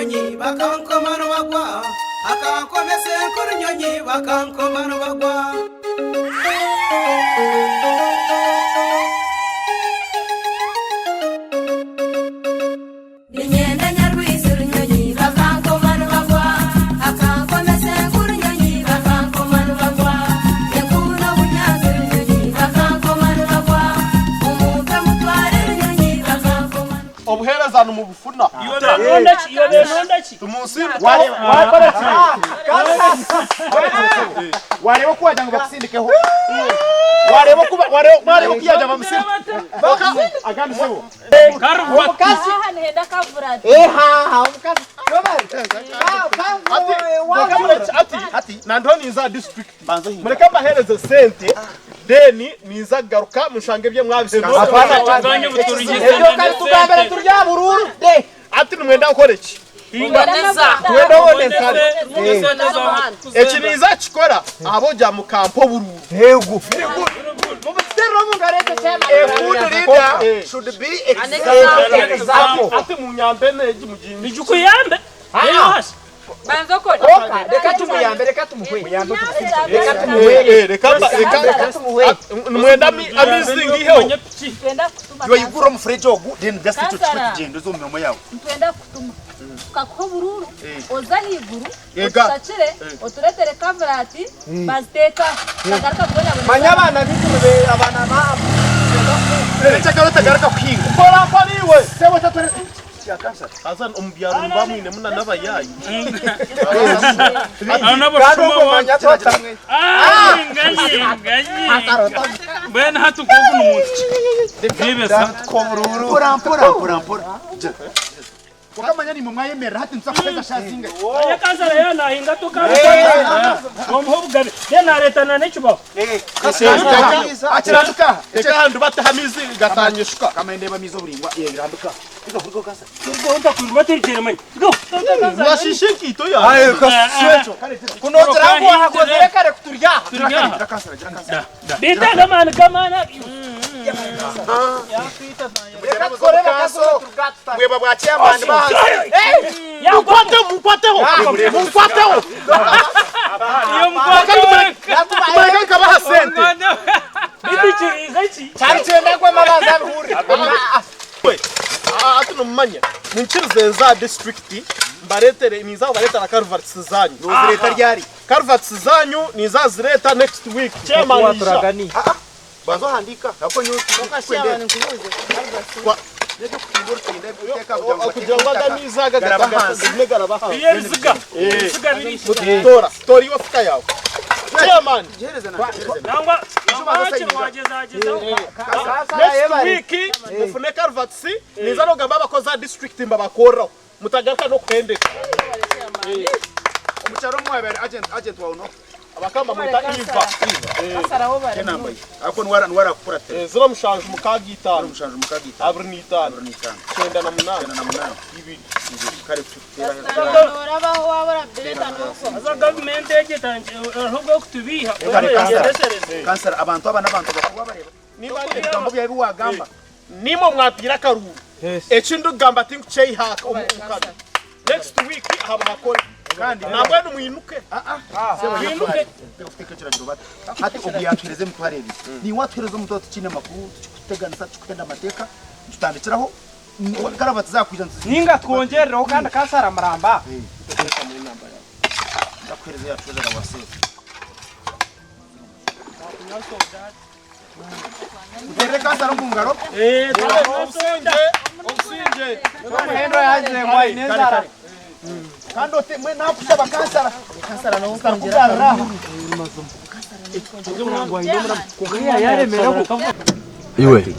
Runyonyi bakankoma nibagwa Akankomesa enku Runyonyi bakankoma nibagwa. Niinyenda Nyarwizi Runyonyi bakankoma nibagwa Akankomesa enku Runyonyi bakankoma nibagwa Enkumu n'obunyaatsi Runyonyi bakankoma nibagwa Mumumpe mutware Runyonyi bakankoma nibagwa. Obuheereza nimubufuna. Wareeba oku wagira ngu bakusindikeho. Wareeba oku wareeba oku yagira bamusindike. Agandi sebo. Ati nandiho ninza aha district mureke mbahereze sente then ninza kugaruka mushange ebye mwabisize. Ati nimwenda nkore ki? Twenda obone kare. Eki ninza kukikora ahabw'okugira mukampa oburuuru. A good leader should be example. Ati munyambe n'egi mugingi. Nijukuyambe. Banza okore. Konka reka tumuyambe reka tumuhwere. Reka tumuhwere. Reka Reka tumuhwere. nimwenda amaizi ngiiheho. Nitwenda kukutuma Iwe yigura omufuregye ogu then just ekyo Kansara. kikwe tugyende oze omu mirimo yaawe. Nitwenda kukutuma tukakuha oburuuru oze ahaiguru Ega. otushakire otureetere kavrati baziteeke aha tutagaruka kubonabona Manya abaana baitu nibe abaana ba Ekyakare otagaruka kuhinga. Mpora mpora iwe. Sebo otatwara kya kansara. Haza omu byaro nimuba mwinemu na n'abayaayi. kandi obwo manya twatamwe. Mbwenu hati nk'ogu ni muntu ki? Nibesa. Mpora mpora mpora mpora. Gira. Okamanya nimwe mwayemerera hati nituza kuheza shaaha zingahi? Manya kansara yaaba nahinga tokamukwata omuhe obugabe then nareeta n'ekibaho. Akiranduka aha. Reka ahantu bateho amaizi gatanyishuka. Kamanye ndeebe amaizi oburingwa. Biranduka aha. Washiisha enkaito yangye. Kunogira ngu wahakozire kare kuturya aha. Beitu aga amaani g'amaani aga. Reka tukore bakazi turuga Bweba bwa chairman bahansi. Munkwateho munkwateho munkwateho. Iyo mukwate wenka. Mureke nkabaha sente. Beitu ikiriize ki? Kyari kyenda ngu amabanza abihurire. Hati nimumanya ninkirize nze aha disiturikiti mbareetere ninza kubareetera karuvatisi zaanyu. Nozireeta ryari? Karuvatisi zaanyu ninza kuzireeta next week. Chairman ija. Banza ohandiika ahabw'okuba nyowe tikwenda Kugira ngu aga amaizi aga Garaba ahansi. gagume garaba ahansi. Biriya ebiziga. Ebiziga biri. Tora, tora iwe fuka yaawe. Chairman, Nangwa wakiri wagyezagyezaho. next week mufune karuvatisi ninza n'okugamba abakozi aha disiturikiti mbabakoreraho. Mutagaruka n'okuhendeka. Omukyaro omwe waaba ari agent agent waawe no Abakaba bamweta Eva. enamba ye. Ahabw'okuba niwe niwe arakukuratira. 0765 765 25 25 98 98 2. 2. Kare tuteera teera Norabaho wabura bireta nuko. Haza gavumenti egi etandikire hariho obw'okutubiiha Kare kansara. egyendesereze. Kansara abantu aba n'abantu bakuru wabareeba. Niba Ebigambo byawe ebi waagamba. Nimwe mwatiire akaruuru. Eki ndikugamba tinkukyeihaaka omu kabi. Next week aha muhakore. Kandi Nambwenu mwinuke. Mwinuke. Kuteeka ekiragiro bata. Hati ogu yaatuheereza emitwaro ebiri. Niiwe watuheereza omutwaro tikiine makuru, tikikuteganisa, tikikuhenda amateeka, nitutandikiraho. Karaba tizakwija nituzi. Ninga twongyerereho kandi kansara muramba. Ndakuheereza eya treasurer wa seeta. Nteerere kansara omu ngaro. Obusingye, obusingye. Omuhendo yagize ngu aine enjara. Kandi ote mwe nakushaba kansara. Kansara kugarura aho. Iwe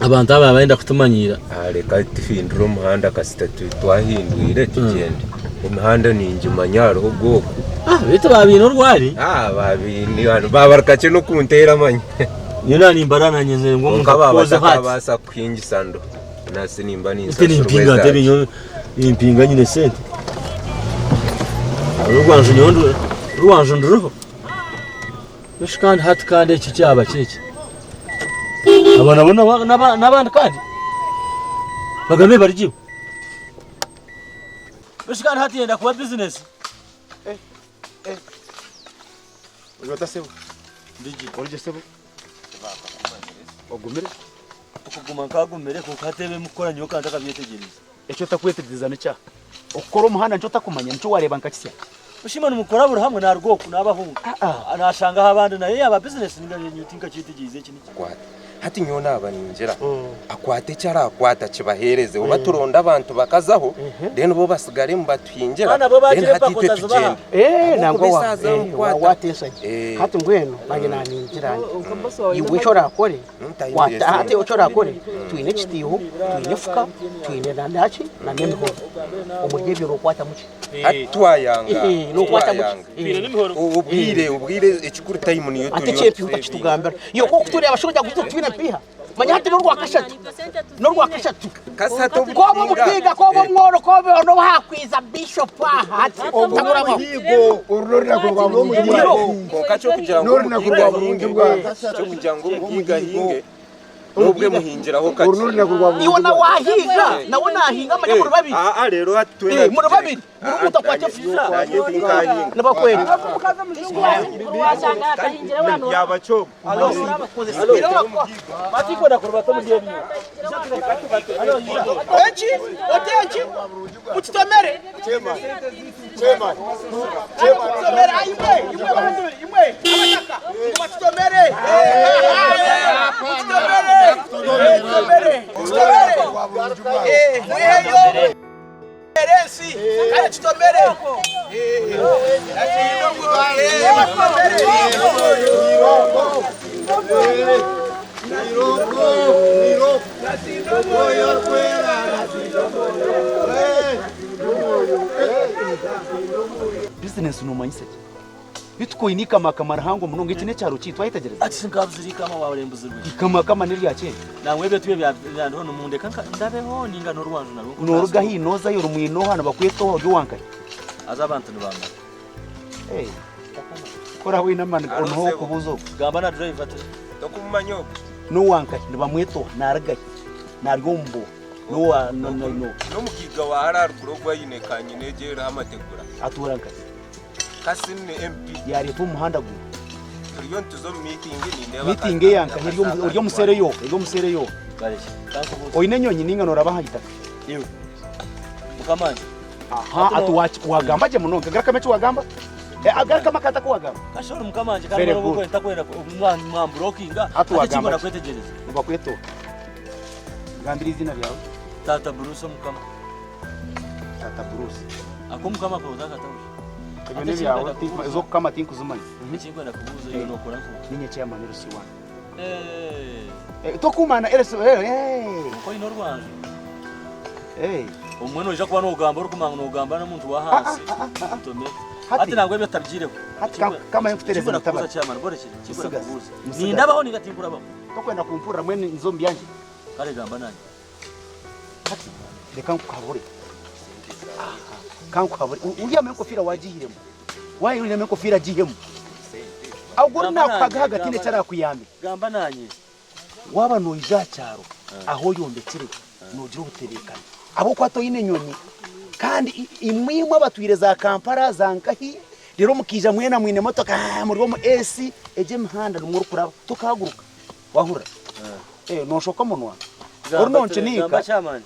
abantu aba benda kutumanyiira. Reka tuhindure omuhanda kasita twahindwire tugyende. Emihanda ningimanya hariho ogw'oku. Beitu babaine orwari. Babaine babaruka kye n'okunteera manya. Nyowe naaba nimbara nanyenzire ngu omuntu Kwonka baaba akukozeho ati. batakabaasa kuhingisa ndo nasi nimba Ente ninsasurwa nimpinga ntebe ezaaki. nyowe nimpinga nyine sente. Orwanju nyowe orwanju nduriho. Eshi kandi hati kandi eki kyaba ki eki? Aba nabo n'abandi kandi? Bagambe barugye. Bishi kandi hati yenda kuba bizinesi. Ori ota sebo? Ndigi. Origye sebo? Ogumire? Okuguma nkagumire kwonka hati ebi mukukora nyowe ka ntakabyetegyereza. Eki otakwetegyereza nikya? Okukora omuhanda nikyo otakumanya nikyo wareeba nka kisya. Oshima nimukora buri hamwe naruga oku nabahunga nashangaho abandi naye yaba bizinesi ninga nyowe tinkakyetegyerize eki niki. Kwata. Hati nyowe naaba ningira akwate eki araakwata akibaheereze oba turonde abantu bakazaho then bo basigare nibatuhingira Kandi nabo then bagire hati empaka itwe otazibaha. tugyende. Eh, Ahabw'okuba nangwa wa- esaaha eh, zaamukwata. wateesa gye. Eh. Hati mbwenu nanye naningira nti iwe eki orakore Ntahindura kwata hati esente. eki orakore twine ekitiiho twine efuka twine nanaki nanemihoro omuri ebyo nokwatamu ki? Hati twayanga Eh, nokwatamu ki? twayanga obwire obwire ekikuru time niyo Ate turiyo ekyempiiha tusevinga. otakitugambira. Iwe k'okutureeba shi ogira ngu itwe titwine mpiiha? Manya hati n'orwakashatu n'orwakashatu. Kasi hati obu K'obe tuhinga omupiiga k'obe omworo k'obe n'obu haakwiza bishop aha hati taburabaho. Kwonka ky'okugira ngu omugiiga ahinge ky'okugira ngu omugiiga ahinge Nobwe muhingiraho kakye. Iwe na wahiga nawe nahinga manya muri babiri. Aa rero hati twena Eh, muri babiri buri muntu akwate efuka. Nanye tinkahinga. Nibakwenda. Yaba kyogo. Eki ote eki mukitomere. Mukitomere ayi imwe imwe bantu imwe abataka mukitomere. Mukitomere. Mukitomere. Mukitomere. Eh, mwiheyo. Erensi kale kitomere. Eh, Bizinesi noomanyisa ki? Beitu ku oine ikamakama rihango munonga eki n'ekyaro kyaitu wayetegyereza? Ati sinkabuzire ikama waaba orembuzirwe. Ikamakama n'erya kera. Nangwa ebyo tibyo byandiho nimundeka ndabeho ninga n'orwanju narwo. Nooruga haihi noozayo ori mwine oha nibakweta oha ori owankahi? Haza abantu nibamanya. Eh, ku oraabe oine amani onoha ow'okubuuza ogwo. Gamba na driver ati. Tokumumanya ogwo? N'owankahi nibamweta oha naarugahi naari omu buha n'owa n'oha? N'omugiiga wa hare aharuguru ogwo aine kanyina egyo eriho amategura. Atuura nkahi? Kassim ni MP. Yareeta omu muhanda gumwe. Turiyo nituza omu meeting nindeeba Meeting eyankahi eri omu ori omuseere yoha eri omuseere yoha. Oine enyonyi ninga noraba aha itaka. Iwe. Mukama wangye. Aha ati wagamba gye munonga garukamu eki wagamba. Garukamu akati aku wagamba. Kasha ori mukama wangye kandi Very obu good. ntakwenda mwamburokinga Hati ate wagamba kimbona ki? kwetegyereza. Nibakweta oha? Ngambira eiziina ryawe. Tata Bruce omukama. Tata Bruce. Ak'omukama kawe otakatabuza. Ebyo n'ebyawe ez'okukama tinkuzimanya. Ekinkwenda kubuuza iwe nokora nka? Ninye chairman LC one. Eh. Tokumana LC eh. Kwonka oine orwanju. Eh. Obumwe noija kuba nogamba orikumanya ngu nogamba n'omuntu w'ahansi. Otomere. Hati nangwa ebyo otabigiireho. Hati kamahe nkuteereze Ekinkwenda kubuuza mutabani. chairman borekye. Ekinkwenda Musigazi. kubuuza. Musigazi. Nindabaho ninga tinkurabaho? Tokwenda kumpurira mbwenu nze omu byangye. Kare gamba nanye. Hati reka nkuhabure. Kankuhabure. Uriya enkofiira wagihiremu. Wayihiremu enkofiira gihemu. Ogwo ori nakuhaga haga tihaine eki arakuyambe. Gamba nanye. Waaba noija aha kyaro ahu oyombekire noogira obutebeekane. Ahabw'okuba toine nyonyi kandi imwe imwe abatwire za Kampala za nkahi reero mukaija mwena mwine emotoka muri omu AC egyo emihanda nimwo orikuraba tokahaguruka. Wahurira? Eh, noshoka omunwa. Ori nonkiniika. Gamba chairman.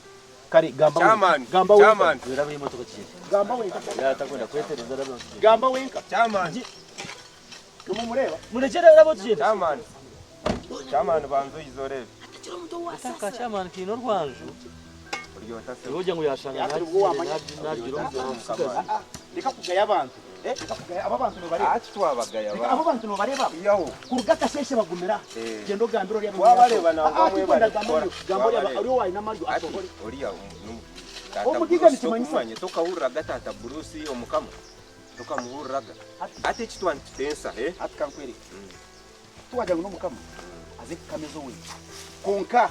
Kare gamba wenka. Chairman. Gamba wenka. Chairman. Weraba emotoka kigere. Gamba wenka. Yatakwenda kwetereza raba kigere. Gamba wenka. Chairman. Nimumureba? Murekyere raba kigere. Chairman. Chairman banza oyize orebe. Ataka chairman kiine orwanju. Oryota se. Ogira ngu yashanga nagira omusigazi. Reka kugaya abantu. Eh, reka kugaya aba bantu nobareba. Ati twabagaya Reka aba bantu nobareba. Yaho. Kuruga akasheshe bagumira. Eh. Genda ogambire oriya. Wabareba nangwa Ah, mwebare tikwenda gamba kukora. oriya. Gamba oriya Wabareba. oriya waine amaryo Ati ashongore. oriya Tata Omugiga Bruce nikimanyisa. tokumanya tokahuriraga Tata Bruce omukama tokamuhuriraga. Hati eki twanitutensa eh? Hati kankwereke. Tiwagira ngu n'omukama aze kukama ez'owaitu. Kwonka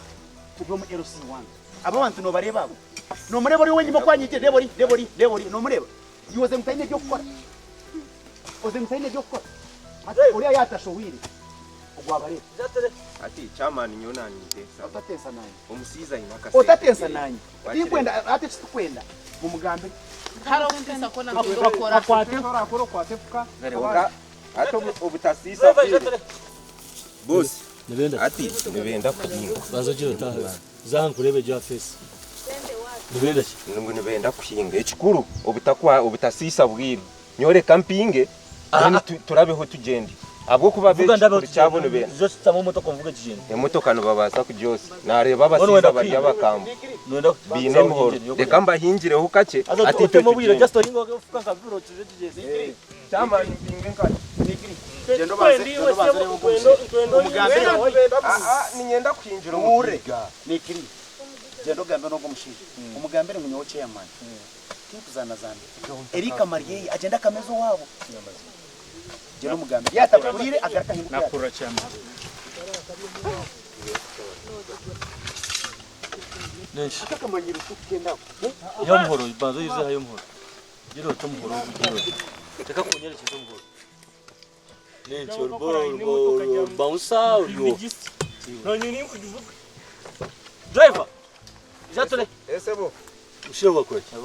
turi omu LC one. Aba bantu noobareeba abo? Noomureeba ori ow'enyima oku anyigiire? Reeba ori, reeba ori, reeba ori, noomureeba? Iwe oze ngu taine by'okukora? Oze ngu taine by'okukora? Hati oriya yaatashohwire. Ogwabareeba. Hati chairman nyowe naninteesa. Otateesa nanye. Omusaiza aine akasente. Otateesa nanye. Tinkwenda hati eki tikwenda mumugambire. Konka hati obutasiisa bwire. Boss hati nibenda kuhinga. Banza ogire otaahe. Za aha nkureebe gye aha face. Nibenda ki? Ngu nibenda kuhinga. Ekikuru obutasiisa bwire. Nyowe reka mpinge then turabeho tugyende. Ahabw'okuba Vuga ndabeho ab'ekikuru kyabo tugyende. nibenda. Ijo shutama omu motoka onvuge tugyende. Emotoka nibabaasa kugyotsya. Naareeba Mbwenu abasaiza wenda bari kuhinga? abakambwe. Noyenda Baine emihoro. Reka mbahingireho kakye Haza ati itwe oteme obwire tugyende. just ohinge ofuka nka bibiri otuje tugyende. Chairman mpinge nkakye. Genda obanze genda obanze oreebe ogu omushaija. Omugambire. Niinyenda kuhingira Omuhurire. omugaiga. Nikiri. Genda ogambe n'ogu omushaija. Omugambire ngu nyowe chairman. Tinkuzanazaana. Erikama ryeye agyende akameze owaabo. Gyenda omugambire. Yaaba atakuhuriire agaruke ahinguke hati. Nakurra chairman. Nenki? Akakamanyiro k'okugyenda ako. Iha omuhoro, banza oyize ihayo omuhoro. Gira oti omuhoro ogu gira oti. Reka kunyerekyeza omuhoro. Nenki oriba oriba bouncer ori oha? Driver! Ija ture. Esebo. Omushaija wakora ki?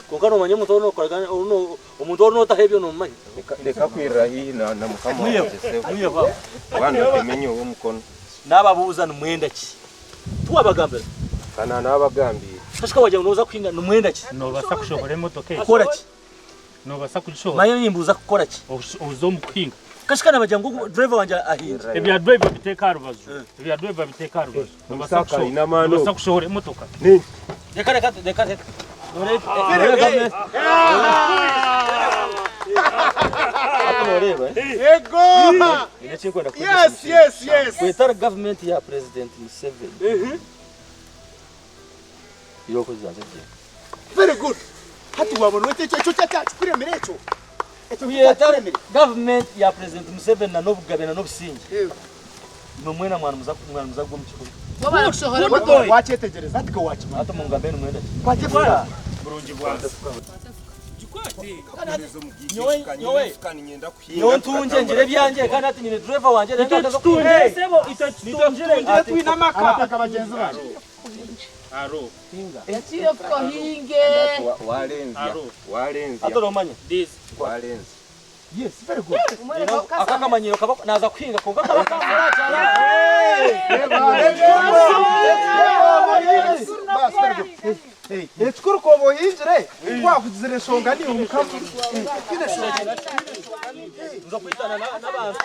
Kwonka nomanya omuntu ou orikukoragana omuntu ou orikunotaho ebyo nomumanya? Reka kwirira haihi na mukama wangye sebo. Mwiheho aho. Waaba notema nyowe omukono. Nababuuza nimwenda ki? Tiwabagambira? Kana nabagambiire. Kashika wagira ngu noza kuhinga nimwenda ki? Nobasa kushohora emotoka egi. Kukora ki? Nobasa kugishohora. Manya nimbuuza kukora ki? Oze omu kuhinga. Kashika nabagira ngu driver wangye ahingye. Ebya driver biteeke aha rubaju. Ebya driver biteeke aha rubaju. Nobasa kushohora emotoka. Reka reka reka reka. Noreeba gavumenti. Noreeba. Yego! Nyine eki ndikwenda kukwegyesa. Yes, yes, yes. Kwetari gavumenti ya President Museveni. Irooko zibanze zigyende. Very good. Hati wabona oti ekyo ekyo kyakikuremera ekyo. Ekyo Kuyeta kyakikuremera. gavumenti ya President Museveni na n'obugabe na n'obusingye. Imwe mwena mwari muza kugwa omu kihuru. Bo barakushohora emotoka. Wakyetegereza hati ka wakimanya. Hati mungambe nimwenda ki? Kwata efuka. Burungi bwansi. Nyowe nyowe nyowe ntungye ngire ebyangye kandi hati nyine driver wangye Itwe tutungire sebo itwe tutungire. Twine amaka. Abataka bagyenzi bangye. Aro. Yakiire efuka ohinge. Warenzya. Warenzya. Hati oromanya. This. Warenzya. Yes, very good. Aka akamanyiro kaba naza kuhinga kwonka kaba kamura kyara. Ekikuru koba ohingire twakugizire enshonga niiwe mukama. Nza kwitana n'abantu.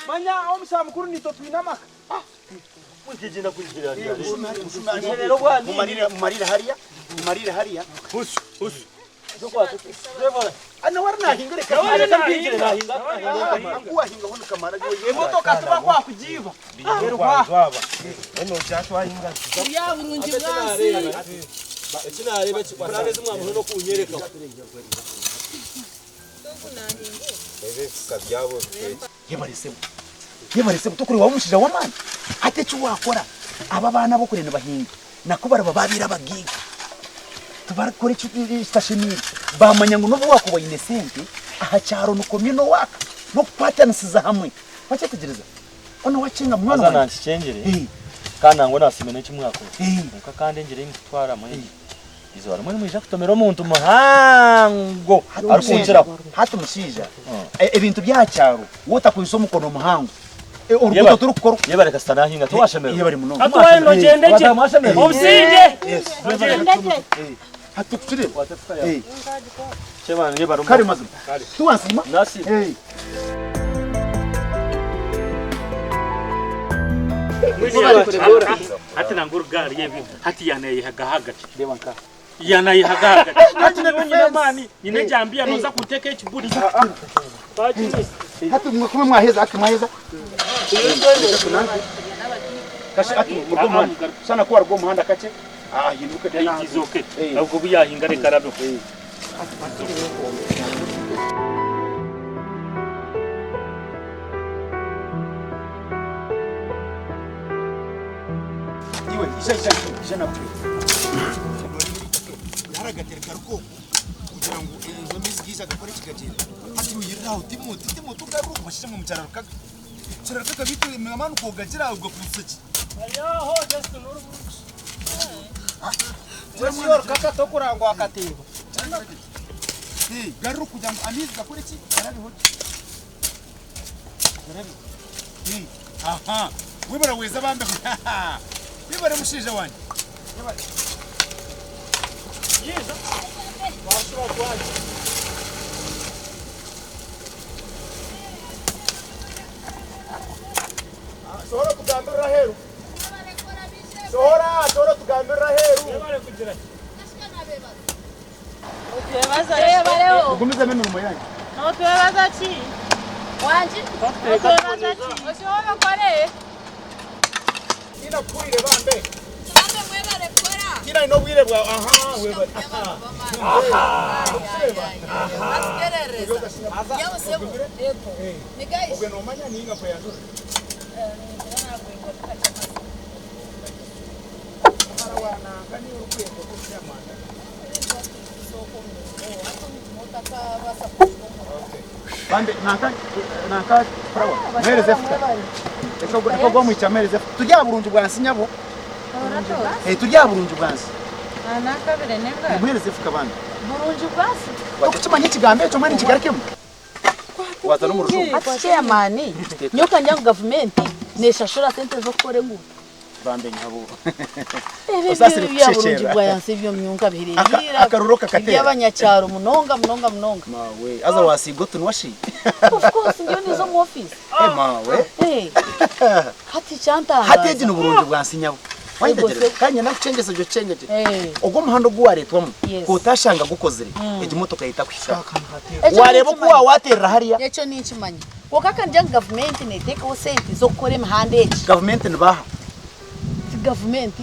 Manya omushaija mukuru niitwe twine amaka. Mwikigina kugira. Mumarire mumarire hariya. Mumarire hariya. Husu husu. Ana wari nahinga reka. Nawe reka mpingire nahinga. Akuwahinga hono kamara. Emotoka tuba kwakugiiba. Ya burungi bwansi. Eki nareeba kurabezi mwamuhe n'okunyereka. Ebifuka byabo bitwekye. Yebaresebo. Yebaresebo tukuri wa omushaija w'amaani. Hati eki wakora aba abaana b'okure nibahinga nako baraba babaire abagaiga. Tibarikukora ekitashemeire. Bamanya ngu n'obu wakuba oine sente aha kyaro ni communal work n'okukwatanisiza hamwe. Wakyetegyereza? Onu wakyenga munywani Haza wangye. nankikyengire kandi nangwa nasiime n'eki mwakora. Kwonka kandi engyeri ei mukutwaramu egi eizooba rimwe nimwija kutomera omuntu muhango arikunkiraho. Hati mushaija ebintu by'aha kyaro wotakwisa omukono muhango oruguuto turikukora. Yebare kasita nahinga tiwashemererwa. Yebare munonga. Hati waayenda ogyende gye. Obusingye. Yes. Ogyende gye. Hati tukukire. Chairman, yebare Kare mazima. Tiwansiima? Nasiima. Hati nangwa orugaari ebi hati yanayehaga ki? Yanayehaga ki? Hati nyowe nyine amaani nyine ejambiya noza kunteeka ekiburi. Hati mwe mwaheza hati mwaheza. Kashe hati murwo muhanda. Sana kuwa rwo muhanda kakye. Ah hinduke tena. Izoke. Ubwo buyahinga reka rabe. Iwe isha isha isha nakwe. Yaragatereka rukoko kugira ngo izo mizi giza gakore kikagenda. Hati uyiriraho timuti timuti ugaruka bashishe mu cyaro rukaga. Kirareka bitu amani kogagira ugakusa ki? Ayaho just n'oruburuki. Mwesiyo kaka tokurangwa akateebo. Eh, garura kugira ngu amaizi gakore ki? Garabeho gye. Garabeho. Eh, aha. Webare weza bambe. Webare mushaija wangye. Webare. Yiza. Washura kwaki. Sohora tugambirira aheeru. Sohora, sohora tugambirira aheeru. Twebareho. Mugumizemu emirimo yanyu. Notwebaza ki? Wangi. Notwebaza ki? Oshobola okore. Tina kuhwire bambe. Bambe mwebare kukora. Tina ine obwire bwawe. Aha, webare. Atukerereza. Yamusebo. Ego. Nigaisha. Obwe nomanya ninga kweyanjura. Bambe nanka nanka flower. Mwereze efuka. Reka ogwo omwikya mwereze efuka. Turi aha burungi bwansi nyabo. Eh, turi aha burungi bwansi. Nakabire n'engaro. Mwereze efuka bambe. Burungi bwansi. Tokukimanya ekigambo ekyo mbwenu nkigarukemu. Waza n'omu rujungu. Hati chairman, nyowe kangira ngu gavumenti neshashura sente z'okukora enguuto. Bambe nyabo. Ebyo Osaasire bya burungi kushesherera. bwayansi ebyo myonka bihererire. Akaruru kakatera. Eby'abanyakyaro munonga munonga munonga. Mawe, aza wasiiga otunwa shi? Of course ndiyo niza omu office. Eh mawe. Eh. Hati kyantangaza. Hati egi ni burungi bwansi nyabo. Wayetegyereza? Kandi nyenda nkucengyese gye okicengyegye. Ogu omuhanda ogu wareetwamu, Yes. ku otashanga gukozire, egi motoka etakuhika. Ekyo Wareeba oku ninkimanya. wawaterera hariya? Ekyo ninkimanya. Kwonka kangira ngu gavumenti neteekaho sente z'okukora emihanda egi. Gavumenti nibaha? Ti gavumenti.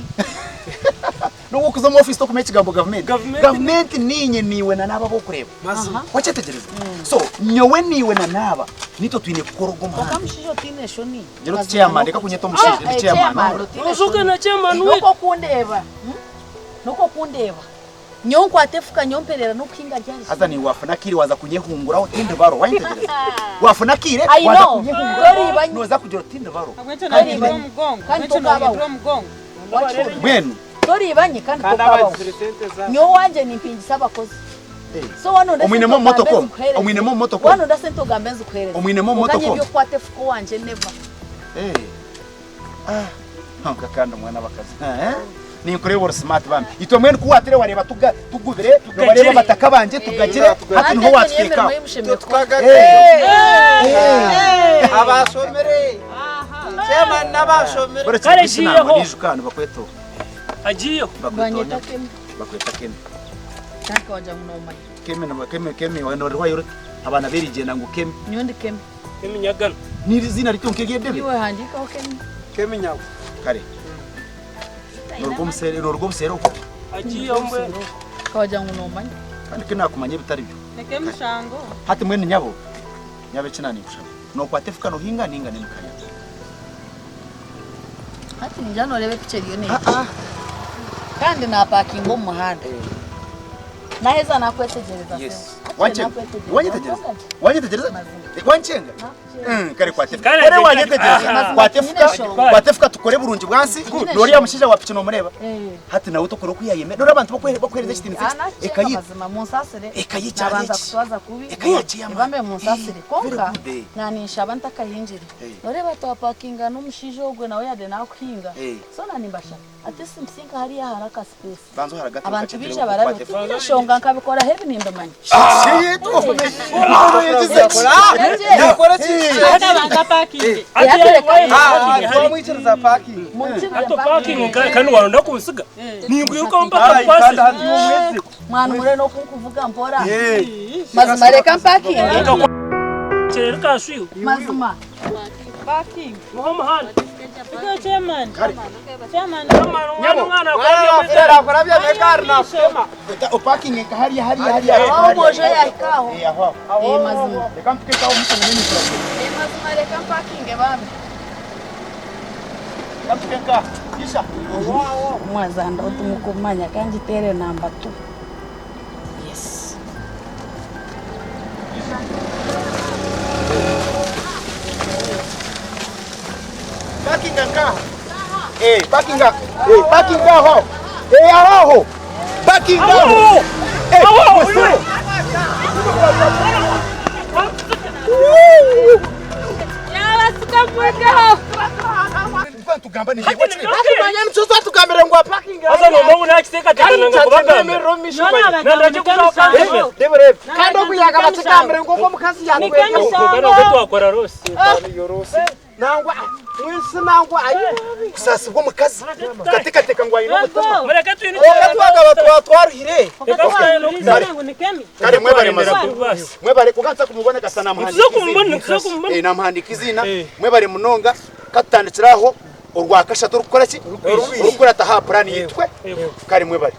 N'obu okuza omu ofiisi tokumanya ekigambo gavumenti. Gavumenti niinye, niiwe na n'abo ab'okureeba. Mazima. Wakyetegyereza? So, nyowe, niiwe na n'aba niitwe twine kukora ogwo Kwonka muhanda. omushaija otaine eshoni. Ngira oti chairman, reka kunyeta omushaija, ndi chairman. Ozuka na chairman we. N'okwo kundeeba. N'okwo kundeeba. Nyowe nkwata efuka nyowe mperera n'okuhinga ryari. Haza niiwe wafuna akaire waaza kunyehunguraho tindi baro, wayetegyereza? Wafuna akaire I waaza know. kunyehunguraho Toriba nyi. nooza kugira oti tindi baro. Kandi kandi tokabaho. Wakihurira? Mbwenu Toriba nyi kandi Kandi tokabaho. abazire sente zaabo. Nyowe owangye nimpingisa abakozi. So wanonda Omwinemu sente omu motoka ogambe omu? nzikuhereze. Omwinemu omu motoka omu? Wanonda sente ogambe nzikuhereze. Omwinemu omu Kwonka motoka omu? nyowe eby'okukwata efuka owangye never. Eh. Ah, Kwonka kandi omwana abakazi. Eh? Ninkureeba ori smart bambi. Itwe mbwenu ku watire wareeba tuga tugubire, nobareeba abataka bangye tugagire, hati niho watutekaho. Abashomire. Chairman n'abashomire. Kare agiyeho. Nijuka nibakweta oha? Agiyeho. Banyeta Kemi. Bakweta Kemi. Kandi wagira ngu noomanya. Kemi na Kemi Kemi norihwayo oti abaana b'erigyenda ngu Kemi. Nyowe ndi Kemi. Kemi Nyagano. N'eri ziina rito nk'ery'edebe? Iwe handiikaho Kemi. Kemi Nyago. Kare. Noruga omuseere noruga obuseere okwo. Agiyeho mbwenu. Ka wagira ngu noomanya. Kandi ku naakumanya ebitari byo. Leka emishango. Hati mbwenu nyabo, nyabo eki naaninkushaba, nookwata efuka noohinga nainga n'emikaya? Hati ningira nooreeba epiki eriyo neija. Kandi naapakinga omu muhanda. Naaheza naakwetegyereza Yes. sebo. Hati Wankyenga? naakwetegyereza. Wanyetegyereza? Wanyetegyereza? Wankyenga? Kare kwata efuka. Kare Kare agye- wanyetegyereza. Aha. Kwata efuka, Nyine eshonga. kwata efuka tukore burungi bwansi. Nyine Nooriya mushaija wa piki nomureeba? Eh. Hati nawe tokora oku yayemera. Noreeba abantu bakuhereza ekitinisa Ah, eki. naakyenga Eka yitu. mazima munsasire. Eka y'ekyaro Nabanza eki. kutwaza kubi. Eka ya chairman. Ebambe munsasire. Kwonka Very good, eh. naninshaba ntakahingire. Eh. Noreeba twapakinga n'omushaija ogwe nawe yade nakuhinga. Eh. So nanimbashaba ate simsinka hariya hari aka space. Banza oharagate Abantu okakyetera baija barabe okwate oti nyine eshonga nkabikoraho ebi nimbimanya. Shit, omukono yagize ki? Yakora ki? Twamwikiriza parking. Hato parking kandi waronda kunsiga. Ninkwirukaho mpaka nkwase. Mwana mure n'okunkuvuga mpora. Mazima reka mpakinge. Kirere kashwiho. Mazima. Parking. Muho muhanda. Ego chairman. Chairman. Nyabo. Opakinge nka hariya hariya hariya. Aho omwojo yahikaho. Eh, aho aho. Eh, mazima. Reka mpike aho omusha munene turagenda. Eh, mazima reka mpakinge bambi. Reka mpike nka. Isha. Mwazanda otumukumanya kangitere namba 2. Yes. Parkinga nkaha. Eh, parkinga. Eh, parkinga aho. Eh, aho aho. Parkinga aho. Eh, musoro. Yabasuka mwekaho. Tugamba ni Hatumanya nico twatugambire ngu apakinga. Haza nomba ngu nakiteekateeka nanga kubagamba. Kandi okuyaga bakigambire ngu ogwo omukazi Nogwo twakora rosi. Nangwa mwisi nangwa Kusaasibwa omukazi tukateekateeka ngu aine omutima. Mureke twine twagaba twaruhire. Kare mwebare mazima. Mwebare kuganza kumubona gasa namuhandika. Nituza kumubona, nituza kumubona. Eh, namuhandika izina. Mwebare munonga katutandikiraho orwa kashatu orukukora ki? Orukurata ha plan yitwe. Kare mwebare.